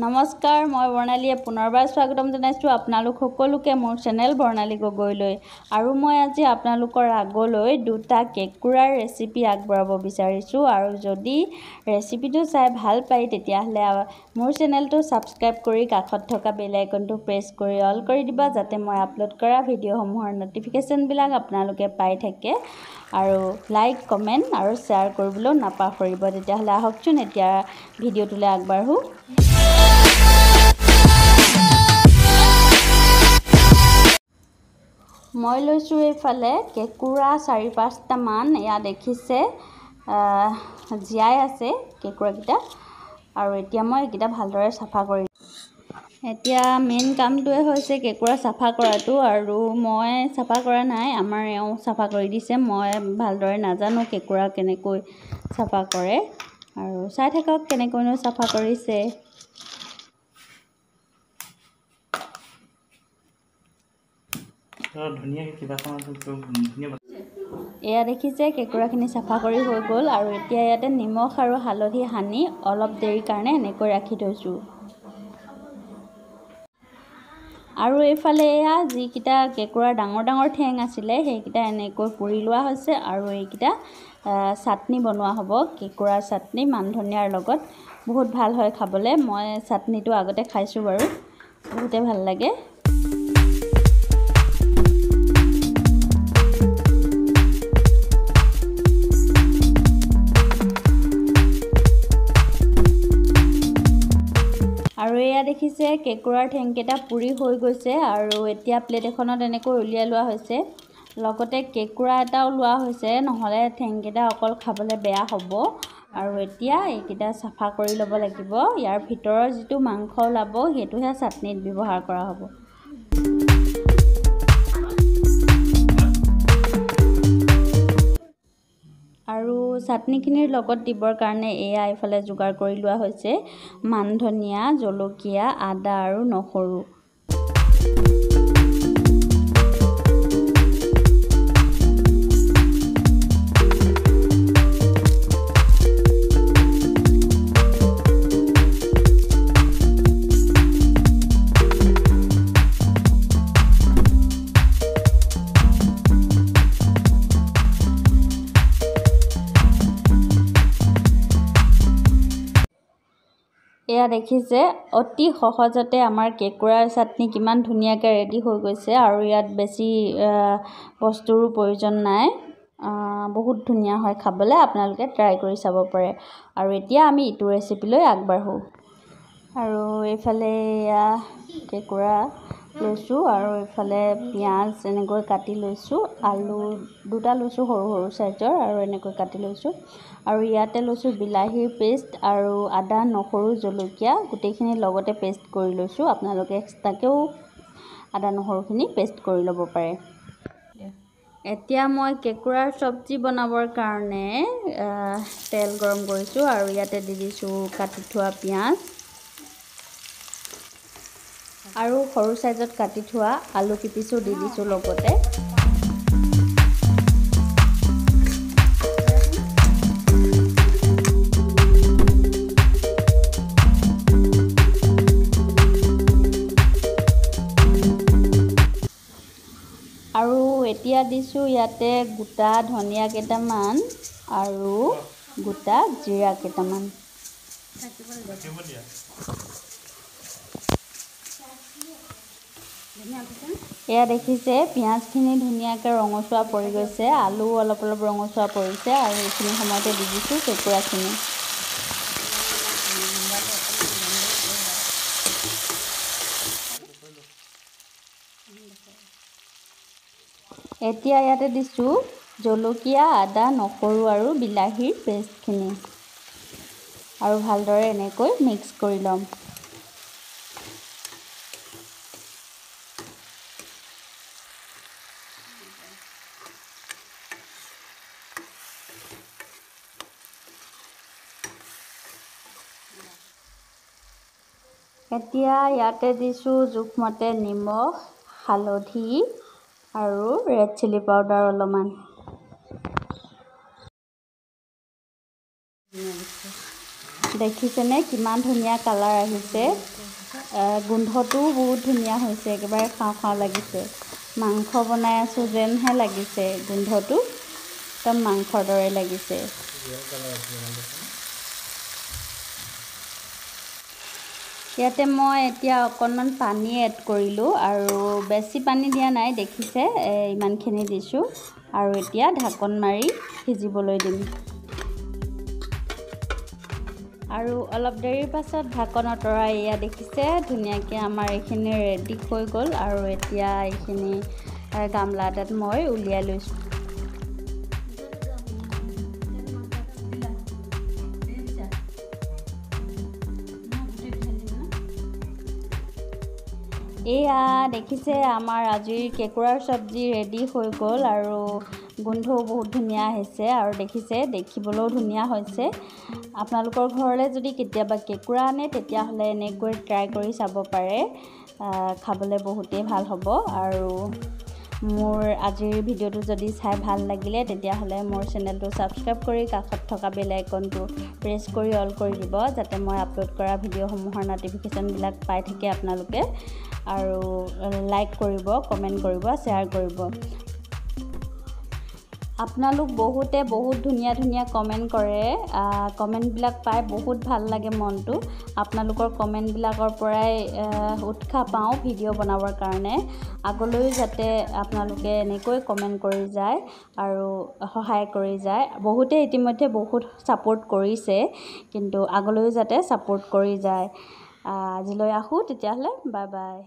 নমস্কাৰ, মই বৰ্ণালীয়ে পুনৰবাৰ স্বাগতম জনাইছোঁ আপোনালোক সকলোকে মোৰ চেনেল বৰ্ণালী গগৈলৈ। আৰু মই আজি আপোনালোকৰ আগলৈ দুটা কেঁকুৰাৰ ৰেচিপি আগবঢ়াব বিচাৰিছোঁ। আৰু যদি ৰেচিপিটো চাই ভাল পায় তেতিয়াহ'লে মোৰ চেনেলটো ছাবস্ক্ৰাইব কৰি কাষত থকা বেল আইকনটো প্ৰেছ কৰি অল কৰি দিবা, যাতে মই আপলোড কৰা ভিডিঅ'সমূহৰ ন'টিফিকেশ্যনবিলাক আপোনালোকে পাই থাকে। আৰু লাইক, কমেণ্ট আৰু শ্বেয়াৰ কৰিবলৈও নাপাহৰিব। তেতিয়াহ'লে আহকচোন এতিয়া ভিডিঅ'টোলৈ আগবাঢ়োঁ। মই লৈছোঁ এইফালে কেঁকুৰা 4-5টামান, এয়া দেখিছে জীয়াই আছে কেঁকুৰাকেইটা। আৰু এতিয়া মই এইকেইটা ভালদৰে চাফা কৰিম। এতিয়া মেইন কামটোৱে হৈছে কেঁকুৰা চাফা কৰাটো। আৰু মই চাফা কৰা নাই, আমাৰ এওঁ চাফা কৰি দিছে। মই ভালদৰে নাজানো কেঁকুৰা কেনেকৈ চাফা কৰে। আৰু চাই থাকক কেনেকৈনো চাফা কৰিছে। এয়া দেখিছে কেঁকুৰাখিনি চাফা কৰি হৈ গ'ল। আৰু এতিয়া ইয়াতে নিমখ আৰু হালধি সানি অলপ দেৰিৰ কাৰণে এনেকৈ ৰাখি থৈছোঁ। আৰু এইফালে এয়া যিকেইটা কেঁকুৰাৰ ডাঙৰ ডাঙৰ ঠেং আছিলে সেইকেইটা এনেকৈ পুৰি লোৱা হৈছে। আৰু এইকেইটা চাটনি বনোৱা হ'ব, কেঁকুৰাৰ চাটনি মান ধনিয়াৰ লগত। বহুত ভাল হয় খাবলৈ। মই চাটনিটো আগতে খাইছোঁ বাৰু, বহুতে ভাল লাগে। আৰু এয়া দেখিছে কেঁকুৰাৰ ঠেংকেইটা পুৰি হৈ গৈছে। আৰু এতিয়া প্লেট এখনত এনেকৈ উলিয়াই লোৱা হৈছে। লগতে কেঁকুৰা এটাও লোৱা হৈছে, নহ'লে ঠেংকেইটা অকল খাবলৈ বেয়া হ'ব। আৰু এতিয়া এইকেইটা চাফা কৰি ল'ব লাগিব। ইয়াৰ ভিতৰৰ যিটো মাংস ওলাব সেইটোহে চাটনিত ব্যৱহাৰ কৰা হ'ব। আৰু চাটনিখিনিৰ লগত দিবৰ কাৰণে এয়া এইফালে যোগাৰ কৰি লোৱা হৈছে মান ধনিয়া, জলকীয়া, আদা আৰু নহৰু। এয়া দেখিছে অতি সহজতে আমাৰ কেঁকুৰাৰ চাটনি কিমান ধুনীয়াকৈ ৰেডি হৈ গৈছে। আৰু ইয়াত বেছি বস্তুৰো প্ৰয়োজন নাই, বহুত ধুনীয়া হয় খাবলৈ। আপোনালোকে ট্ৰাই কৰি চাব পাৰে। আৰু এতিয়া আমি ইটো ৰেচিপিলৈ আগবাঢ়োঁ। আৰু এইফালে এয়া কেঁকুৰা লৈছোঁ। আৰু এইফালে পিঁয়াজ এনেকৈ কাটি লৈছোঁ, আলু দুটা লৈছোঁ সৰু সৰু চাইজৰ আৰু এনেকৈ কাটি লৈছোঁ। আৰু ইয়াতে লৈছোঁ বিলাহীৰ পেষ্ট আৰু আদা, নহৰু, জলকীয়া গোটেইখিনি লগতে পেষ্ট কৰি লৈছোঁ। আপোনালোকে এক্সট্ৰাকৈও আদা নহৰুখিনি পেষ্ট কৰি ল'ব পাৰে। এতিয়া মই কেঁকুৰাৰ চব্জি বনাবৰ কাৰণে তেল গৰম কৰিছোঁ। আৰু ইয়াতে দি দিছোঁ কাটি থোৱা পিঁয়াজ আৰু সৰু চাইজত কাটি থোৱা আলু কেইপিচো দি দিছোঁ লগতে। আৰু এতিয়া দিছোঁ ইয়াতে গোটা ধনিয়া কেইটামান আৰু গোটা জিৰা কেইটামান। এয়া দেখিছে পিঁয়াজখিনি ধুনীয়াকৈ ৰঙচুৱা পৰি গৈছে, আলু অলপ অলপ ৰঙচুৱা পৰিছে। আৰু এইখিনি সময়তে দি দিছোঁ কেঁকুৰাখিনি। এতিয়া ইয়াতে দিছোঁ জলকীয়া, আদা, নহৰু আৰু বিলাহীৰ পেষ্টখিনি। আৰু ভালদৰে এনেকৈ মিক্স কৰি ল'ম। এতিয়া ইয়াতে দিছোঁ জোখমতে নিমখ, হালধি আৰু ৰেড চিলি পাউডাৰ অলপমান। দেখিছেনে কিমান ধুনীয়া কালাৰ আহিছে, গোন্ধটোও বহুত ধুনীয়া হৈছে, একেবাৰে খাওঁ খাওঁ লাগিছে। মাংস বনাই আছোঁ যেনহে লাগিছে, গোন্ধটো একদম মাংসৰ দৰে লাগিছে। ইয়াতে মই এতিয়া অকণমান পানী এড কৰিলোঁ আৰু বেছি পানী দিয়া নাই, দেখিছে ইমানখিনি দিছোঁ। আৰু এতিয়া ঢাকন মাৰি সিজিবলৈ দিম। আৰু অলপ দেৰিৰ পাছত ঢাকন আঁতৰাই এয়া দেখিছে ধুনীয়াকৈ আমাৰ এইখিনি ৰেডি হৈ গ'ল। আৰু এতিয়া এইখিনি গামলা এটাত মই উলিয়াই লৈছোঁ। এয়া দেখিছে আমাৰ আজিৰ কেঁকুৰাৰ চব্জি ৰেডি হৈ গ'ল আৰু গোন্ধও বহুত ধুনীয়া আহিছে আৰু দেখিছে দেখিবলৈও ধুনীয়া হৈছে। আপোনালোকৰ ঘৰলৈ যদি কেতিয়াবা কেঁকুৰা আনে তেতিয়াহ'লে এনেকৈ ট্ৰাই কৰি চাব পাৰে, খাবলৈ বহুতেই ভাল হ'ব। আৰু মোৰ আজিৰ ভিডিঅ'টো যদি চাই ভাল লাগিলে তেতিয়াহ'লে মোৰ চেনেলটো ছাবস্ক্ৰাইব কৰি কাষত থকা বেল আইকনটো প্ৰেছ কৰি অল কৰি দিব, যাতে মই আপলোড কৰা ভিডিঅ'সমূহৰ ন'টিফিকেশ্যনবিলাক পাই থাকে আপোনালোকে। আৰু লাইক কৰিব, কমেণ্ট কৰিব, শ্বেয়াৰ কৰিব। আপোনালোক বহুতে বহুত ধুনীয়া ধুনীয়া কমেণ্ট কৰে, কমেণ্টবিলাক পাই বহুত ভাল লাগে মনটো। আপোনালোকৰ কমেণ্টবিলাকৰ পৰাই উৎসাহ পাওঁ ভিডিঅ' বনাবৰ কাৰণে। আগলৈও যাতে আপোনালোকে এনেকৈ কমেণ্ট কৰি যায় আৰু সহায় কৰি যায়। বহুতে ইতিমধ্যে বহুত ছাপোৰ্ট কৰিছে, কিন্তু আগলৈও যাতে ছাপোৰ্ট কৰি যায়। আজিলৈ আহোঁ তেতিয়াহ'লে, বাই বাই।